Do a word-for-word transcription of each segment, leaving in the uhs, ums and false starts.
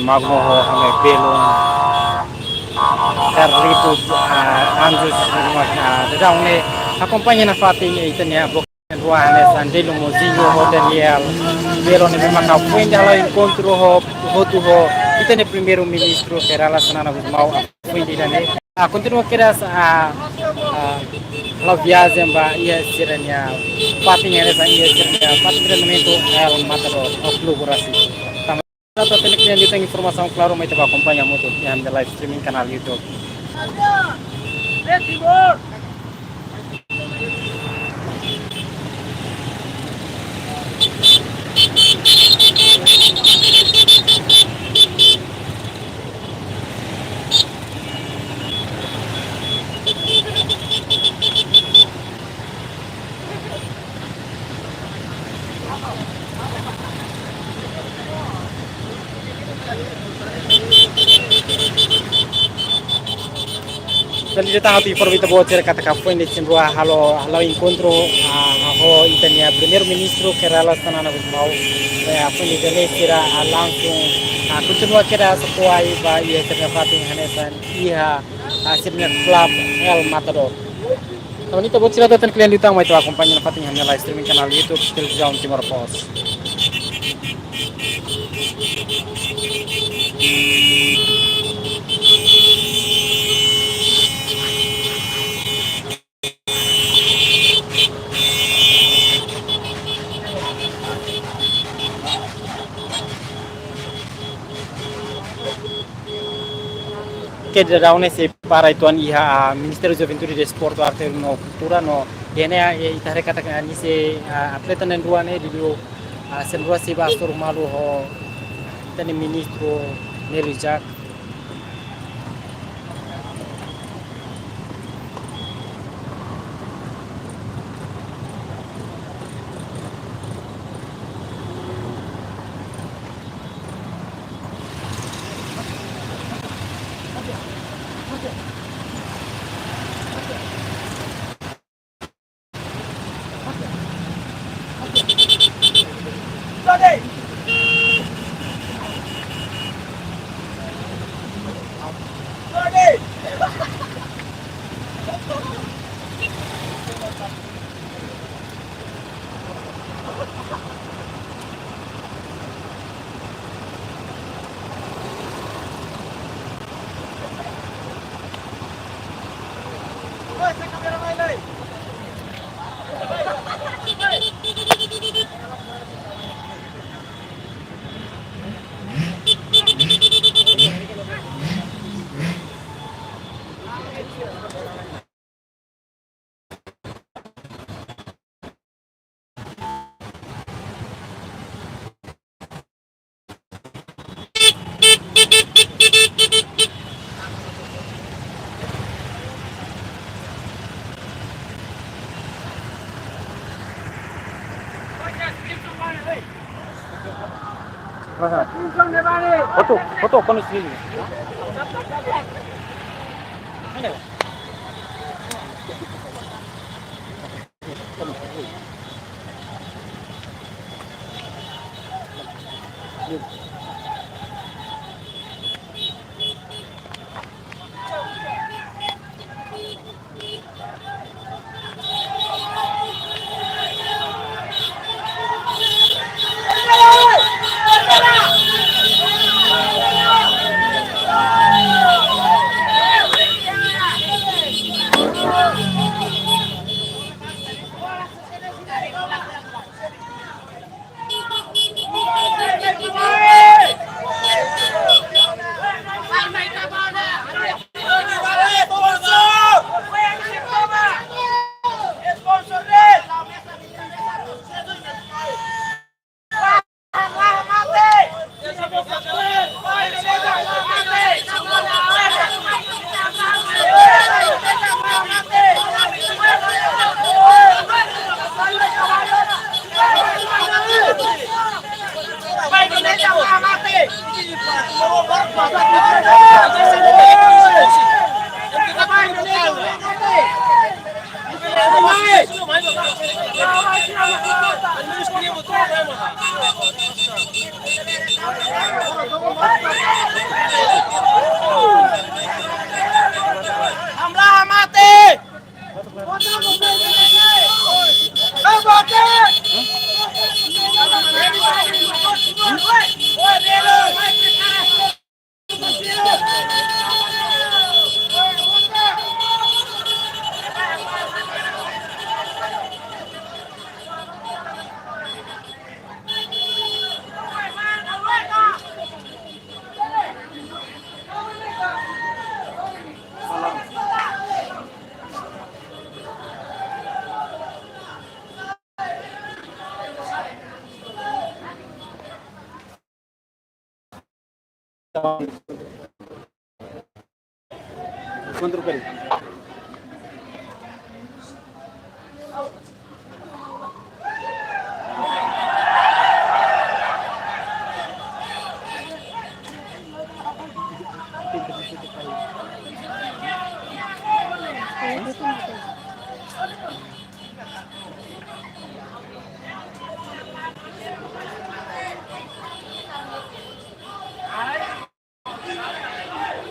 Magno ho, ho belun Carlito, ah, Anjos, ah, daudaun ne'e akompaña nafatin ita-nia bloku rua hanesan Delo Mozinho ho Daniel Belo ne'ebé maka foin ida hala'o enkontru ho, hotu ho ita-nia Primeiru-Ministru Kay Rala Xanana Gusmão, foin ida-ne'e. Ah, kontinua kedas, ah, ah, hala'o viajen ba iha sira-nia fatin, hanesan iha sira-nia fatin treinamentu El Matador, ho klube Racing. Tanba sira atu hatene kle'an liután informasaun klaru, mai ita bá akompaña hamutuk iha ami-nia live streaming kanál YouTube. Selanjutnya, ita atu informa ita-boot sira katak foin ida isin rua halo, halo enkontru, ah, ho ita-nia Primeiru-Ministru Kay Rala Xanana Gusmão, eh, foin ida-ne'e sira, ah, langsung, ah, kontinua kedas kuai ba iha sira-nia fatin hanesan iha, ah, sira-nia klube El Matador. Tanba ne'e ita-boot sira atu hatene kle'an liután, mai ita bá akompaña nafatin ami-nia live streaming kanál YouTube Televizaun Timor Post. Oke, daudaun ne'e sei para uitoan iha, ah, Ministériu Juventude, Desportu, Arte no Kultura no iha ne'e, eh, ita haree katak, ah, nia sei, ah, atleta na'in-rua ne'e, liuliu, ah, sira na'in-rua sei bá hasoru malu ho ita-nia Ministru Nelly Jack. Foto, foto, kono sini. Contra o Peru.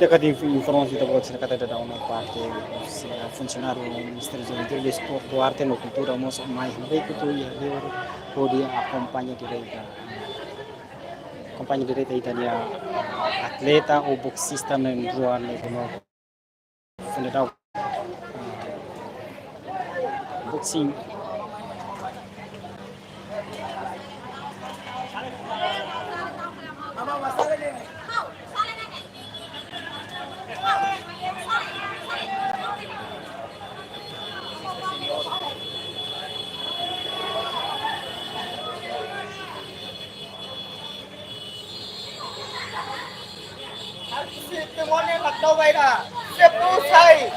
Depois de informasaun ita-boot sira katak dadaun ona parte, eh, funsionáriu Ministériu Juventude, Desportu, Arte no Kultura mós mai hanoin kutu iha liur hodi akompaña direta, akompaña direta ita-nia atleta ou boksista na'in rua ne'e no funeral. Boxing. Sepuluh sai.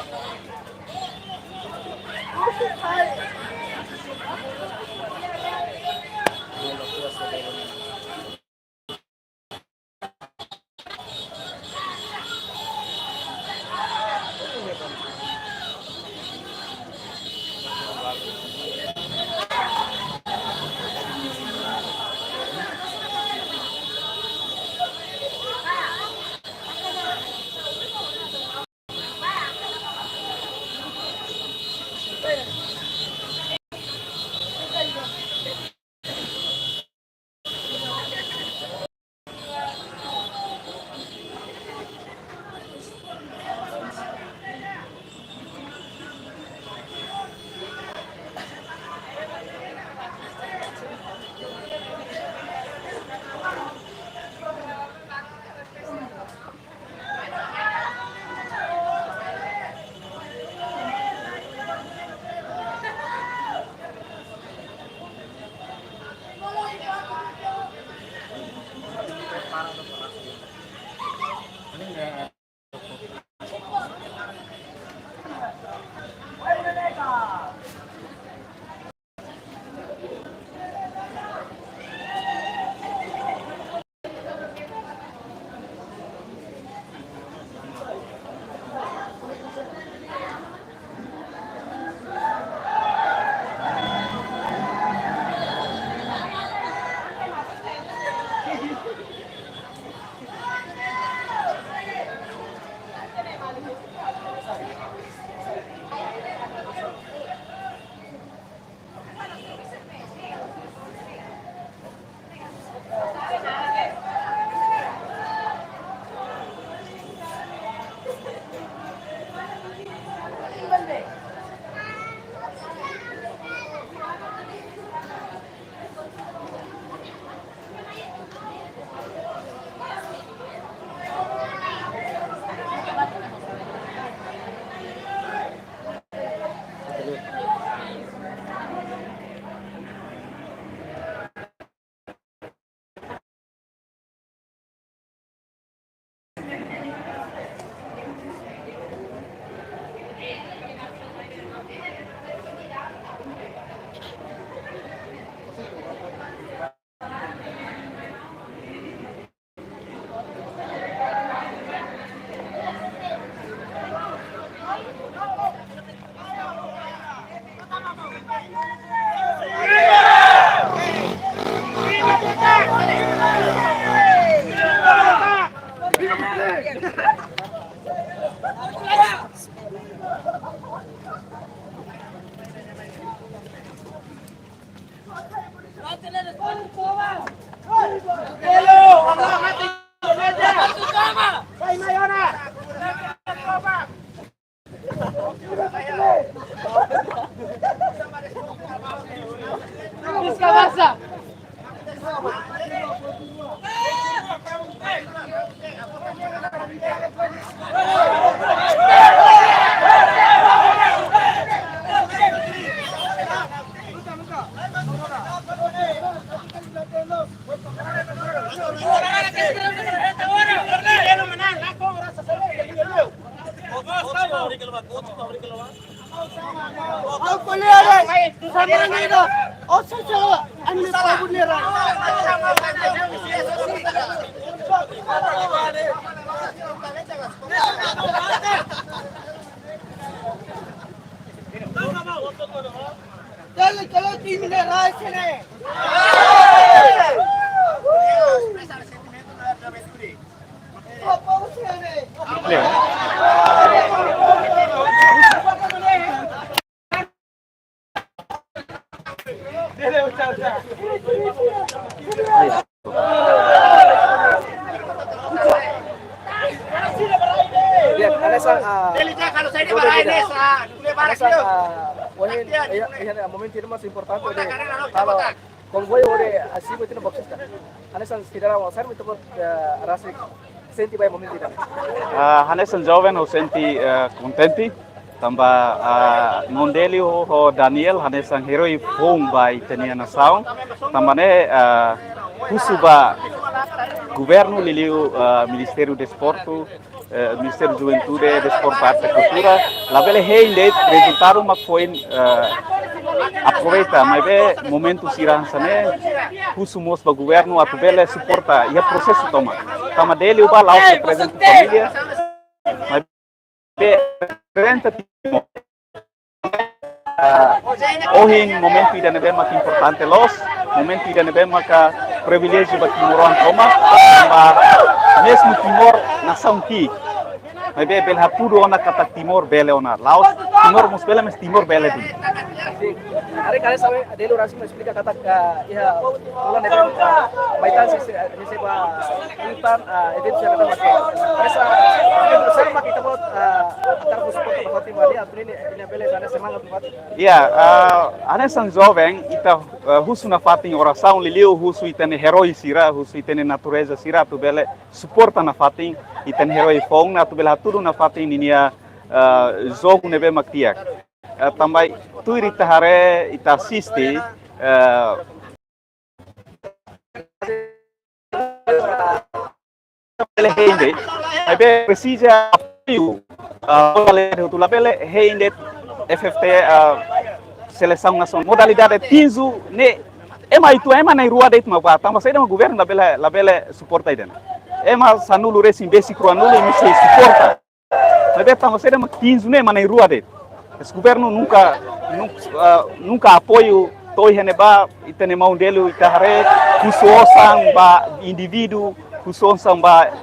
Dale, kalau tim ini, rai sini. Ya, hanesan, ah, hanesan, ah, ohin, ya, ya, momentu ida mak importante, kalau konvoi hodi, ah, simu tiha ona box sista. Hanesan sira-nia, saida mak ita-boot, eh, rasik sente ba momentu ida-ne'e? Ah, hanesan joven ha'u sente, eh, kontente. Tanba, ah, Maun Delio ho, ho Daniel hanesan eroi foun ba ita-nia nasaun. Tanba ne'e, ah, husu ba governu liuliu, ah, Ministériu Desportu, eh, Ministériu Juventude, Desportu, Arte, Kultura, labele hein de'it rezultadu mak foin, eh, aproveita, maibé momentu sira hanesan ne'e, husu mós ba governu atu bele suporta iha prosesu tomak. Tanba Delio ba la'ós reprezenta família, maibé reprezenta Timor. Ah, ohin momentu ida ne'ebé mak importante loos, momentu ida ne'ebé maka priviléjiu ba timoroan tomak, ba mezmu Timor nasaun ki'ik. Maibé bele hatudu ona katak Timor bele ona. La'ós Timor mós bele, mas Timor bele duni. Sin. Ari kare sabe, Delio rasik esplika katak, ah, iha bulan ne'ebé, ah, mai tan si, si, si ba Intan, ah, eventu sira ne'ebé mak, hanesan, saida mak ita-boot, ah, atu suporta ba fatin balu, atu nune'e, nune'e bele hanesan semangat ba fatin. Ya, ah, hanesan joven, ita, ah, husu nafatin orasaun liuliu, husu ita-nia eroi sira, husu ita-nia natureza sira, atu bele suporta nafatin ita-nia eroi foun, atu bele hatudu nafatin ninia, ah, jogu ne'ebé mak di'ak. Ah, tanba tuir ita haree, ita asiste, ah, bele hein de'it, maibé presiza apoiu, ah, bola lele hotu, labele hein de'it F F T, ah, selesaun nasionál. Modalidade tinzu ne'e, ema uitoan, ema na'in-rua de'it mak bá, tanba saida mak governu labele, labele suporta ida-ne'e. Ema sanulu-resin-besi, ruanulu, imi sei suporta. Maibé tanba saida mak tinzu ne'e ema na'in-rua de'it. Mas governu nunka, nun-, ah, nunka apoiu to'o iha ne'ebá, ita-nia Maun Delio ita haree, husu osan ba indivíduu, husu osan ba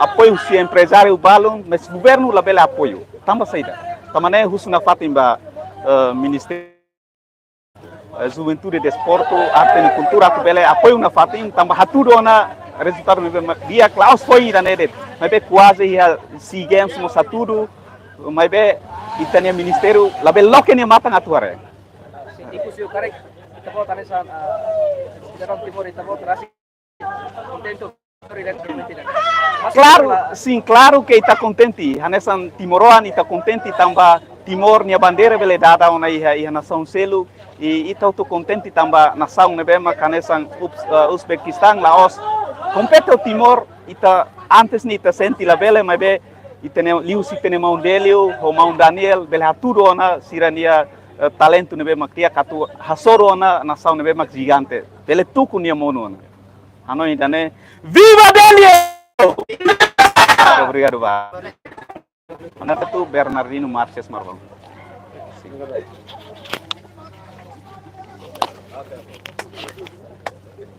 apoiu husi emprezáriu balun, mas governu labele apoiu. Tanba saida? Tanba ne'e husu nafatin ba, eh, Ministériu eh, Juventude, Desportu, Arte no Kultura, atu bele apoiu nafatin, tanba hatudu ona rezultadu ne'ebé mak di'ak, la'ós foin ida-ne'e de'it. Maibé kuaze iha SEA Games mós hatudu, maibé ita-nia ministériu labele loke nia matan atu haree. Sin, ikus yu karek, ita-boot hanesan, ah, sidadaun Timor, ita-boot rasik kontente. Klaru, sin, klaru ke ita kontente. Hanesan timoroan ita kontente tanba Timor nia bandeira bele dada ona iha, iha nasaun seluk. I ita hotu kontente tanba nasaun ne'ebé mak hanesan Uz-, eh, Uzbekistan la'ós kompete ho Timor, ita antes ne'e ita sente labele, maibé ita-nia, liuhusi ita-nia Maun Delio ho Maun Daniel bele hatudu ona sira-nia, eh, talentu ne'ebé mak di'ak atu hasoru ona nasaun ne'ebé mak jigante. Bele tuku nia monu ona. Hanoin ida-ne'e, Viva Delio! Obrigadu ba. Mana tu Bernardino Marques Marlon.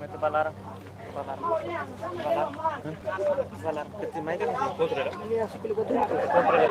Mete balar, balar, balar, balar. Keti mai kan? Kontra. Kontra.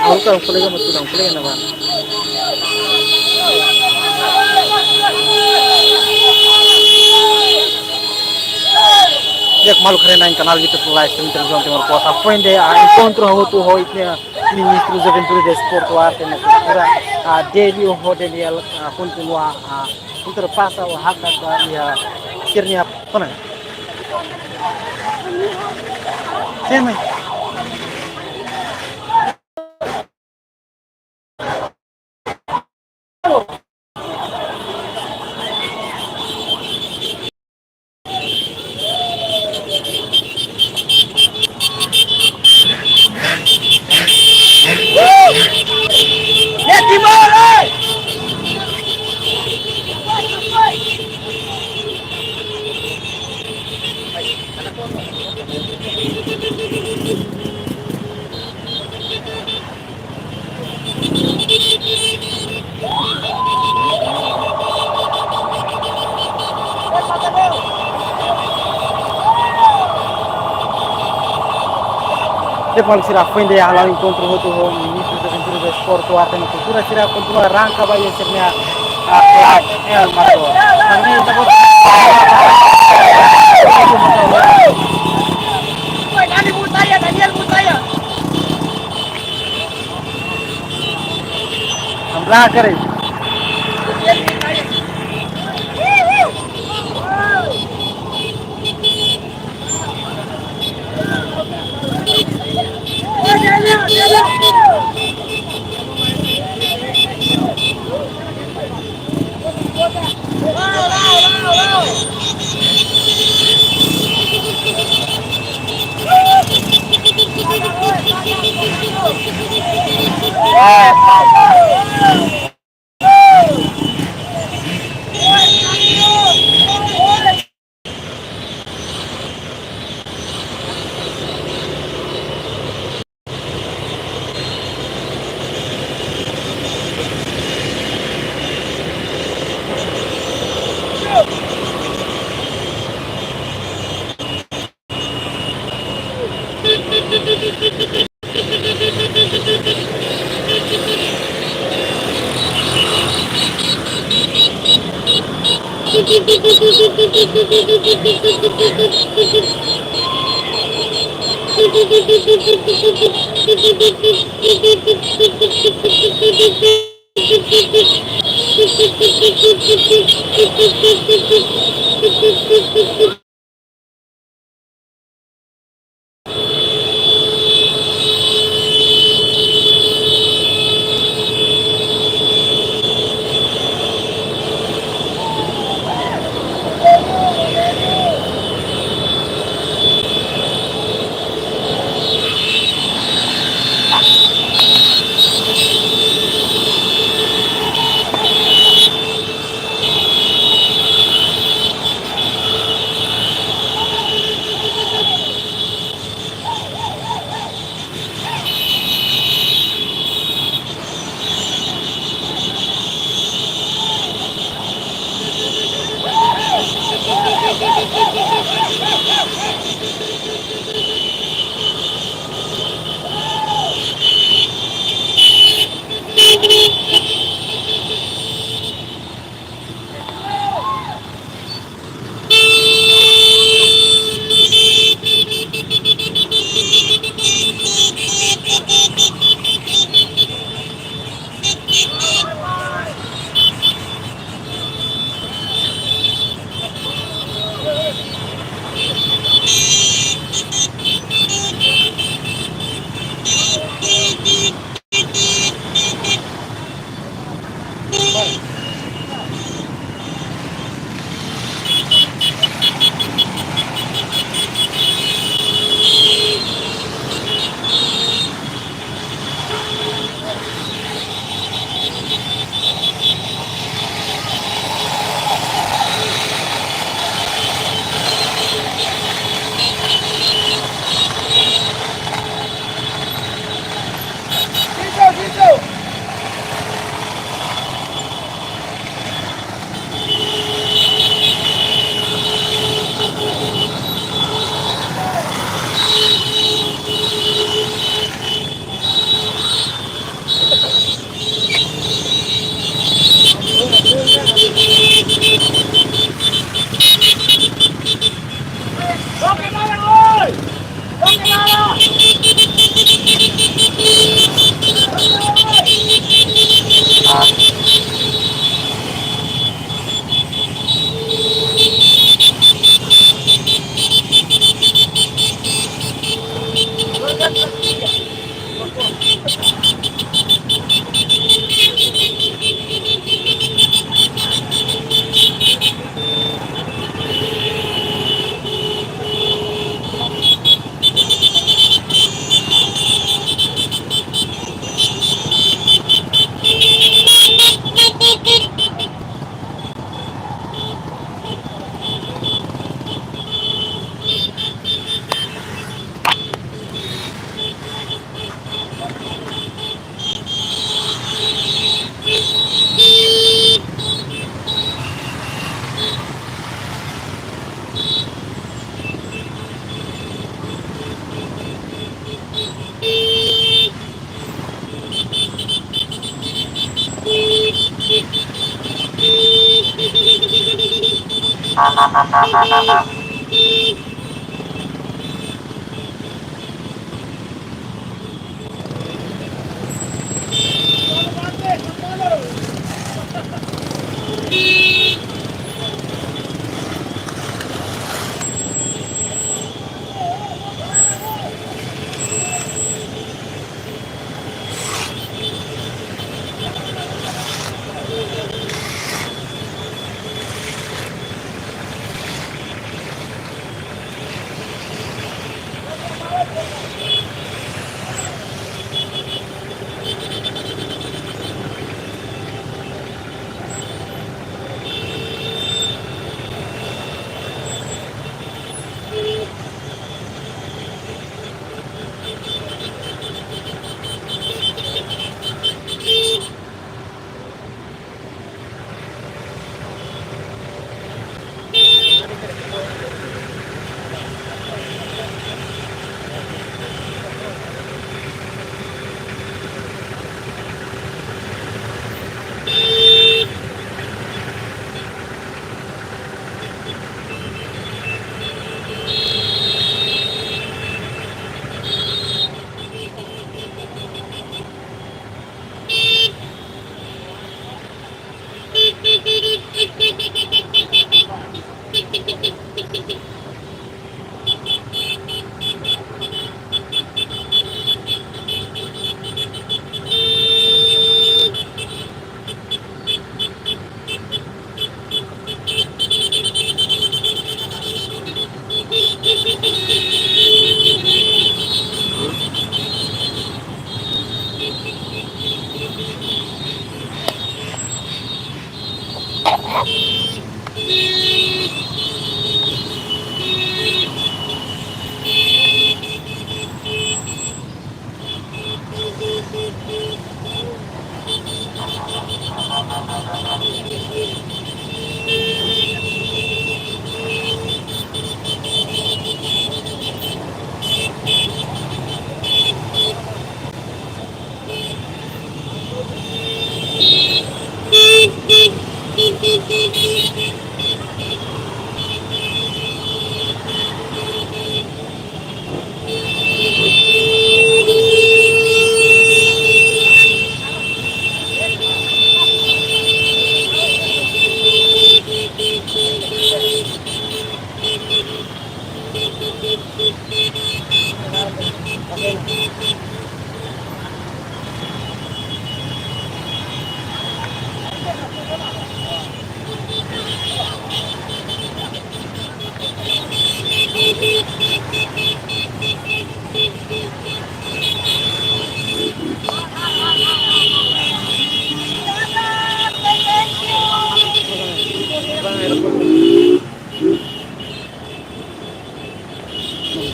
Aruka, kolega matu dang, kolega na ba. Di'ak, maluk haree-na'in, kanál YouTube live stream televizaun Timor Post. Foin de'it, ah, enkontru hotu ho ita-nia Ministru Juventude, Desportu, Arte no Kultura, ah, Delio ho Daniel, ah, kontinua, ah, ultrapasa o hakat ba iha sira-nia, apa namanya? Seme. Depois sira foin de'it hala'o enkontru hotu ho Ministru Juventude, Desportu, Arte no Kultura, sira kontinua arranka ba iha sira-nia, ah, flag, eh, mato. Dani Butaya, Daniel Butaya. Ambla kare.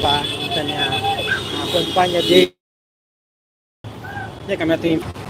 Ba, ita-nia akompaña de, ya kami atu